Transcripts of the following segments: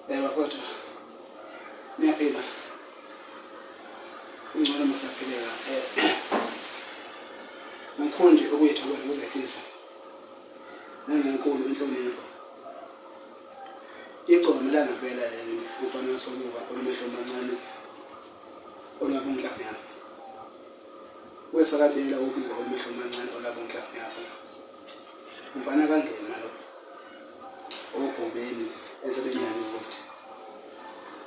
Bafowethu, niyaphila? Kungcono uma saphileka. Mkhulu nje okuyithoba nokuzehlisa nangenkulu inhlonipho. Igcokama langempela leli umfana wasobuka olumehlo amancane olwabonhlamvu. Wesakabela ubuka olumehlo amancane olwabonhlamvu. Umfana kangema lo ogobeni esebenyana isigodi.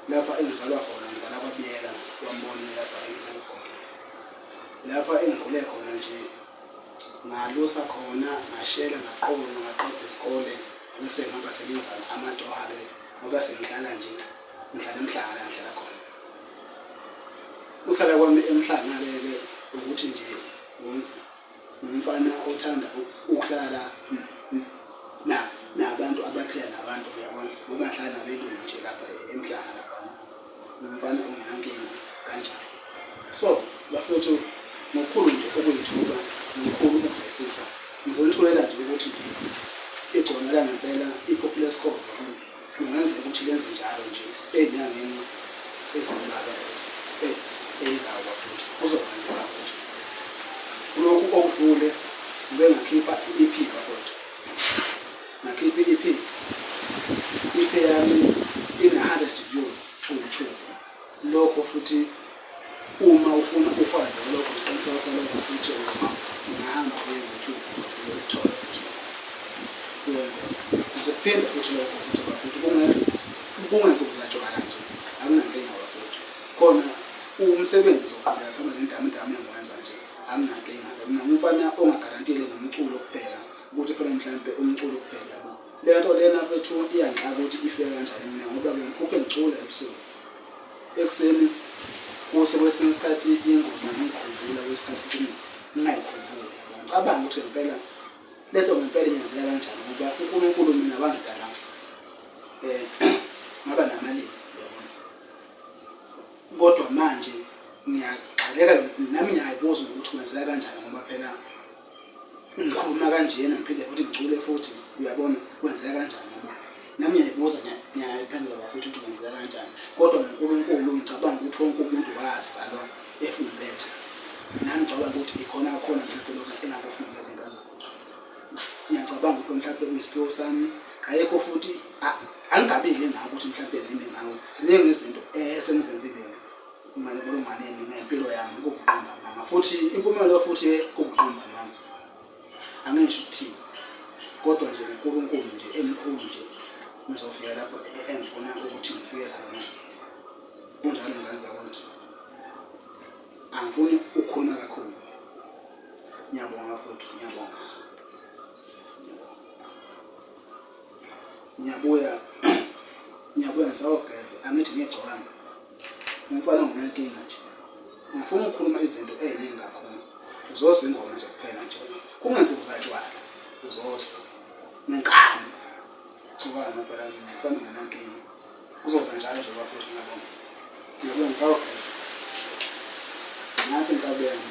Lapha engizalwa khona ngizalwa kwaBiyela kwaMbonile lapha engizalwa khona. Lapha engikhule khona nje ngalusa khona ngashela ngaqonwa ngaqeda isikole bese ngihamba sengiyozala amatoha-ke ngoba sengihlala nje ngihlala eMhlanga la ngihlala khona. Ukuhlala kwami eMhlanga-ke ke ukuthi nje Ngumfana othanda ukuhlala na nabantu abaphila nabantu uyabona ngoba ngihlala nabelungu nje lapha emhlanga lapha. Ngumfana ongenankinga kanjalo. So bafethu ngokukhulu nje ukuyithuba ngokukhulu ukuzehlisa ngizonithulela nje ukuthi igcona langempela iphupho lesikhova kungenzeka ukuthi lenze njalo nje ey'nyangeni ezimbalwa eyizayo bafethu kuzokwenzeka futhi kulokhu okudlule ngike ngakhipha i-EP bafethu ngakhipha i-EP i-EP yami ina-100 views ku-YouTube lokho futhi uma ufuna ufakazi walokho ngiqiniseka salokho futhi ungahamba uye ku-YouTube ufike ukuthole futhi kuyenzeka ngizokuphinda futhi lokho futhi bafethu kungenza ukuzatshwala nje akunankinga bafethu khona umsebenzi ngizoqhubeka phambili nendama engiwenza nje anginankinga mina ngumfana ongagarantile ngomculo kuphela ukuthi phela mhlampe umculo kuphela yabo le nto lena fethu iyangixaka ukuthi ifike kanjani mina ngoba-ke ngiphuphe ngicula ebusuku ekuseni kuse kwesinye isikhathi ingoma ngiyikhumbula kwesinye futhi ngingayikhumbuli ngicabanga ukuthi ngempela lento ngempela iyenzeka kanjani ngoba uNkulunkulu mina wangidala ngaba namalimi yabona kodwa manje ngiyaxakeka nami ngiyayibuza ukuthi kwenzeka kanjani ngoba phela ngikhuluma kanjena ngiphinde futhi ngicule futhi uyabona kwenzeka kanjani ngoba nami ngiyayibuza ngiyayiphendula bafethu ukuthi kwenzeka kanjani kodwa noNkulunkulu ngicabanga ukuthi wonke umuntu wazalwa efunguletha nami ngicabanga ukuthi ikhona khona mhlawumbe lokho engakufunguletha inkazi ngiyacabanga ukuthi mhlawumbe kuyisiphiwo sami ayikho futhi angigabile ngako ukuthi mhlawumbe nimi ngawo ziningi izinto esengizenzile malunganeni nempilo yami kukuqamba mama futhi impumelelo futhi kukuqamba mama angisho ukuthini kodwa nje uNkulunkulu nje emkhulu nje ngizofika lapho engifuna ukuthi ngifike khona kunjalo ngane zakwethu angifuni ukukhuluma kakhulu ngiyabonga futhi ngiyabonga ngiyabuya ngiyabuya ngisawogeza angithi ngiyegcokana umfana ngonenkinga nje ngifuna ukukhuluma izinto ey'ningi kakhulu uzozwa ingoma nje kuphela nje kungensuku zatshwala uzozwa ngenkani gcokana phela ngifana ngenankinga kuzoba njalo nje bafethu ngiyabonga ngiyabonga ngisawogeza nansi inkabi yami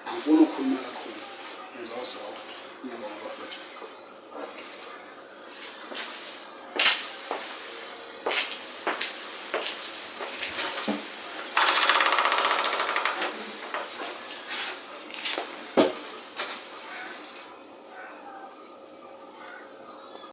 angifuni ukukhuluma kakhulu ngizozwa ngiyabonga bafethu.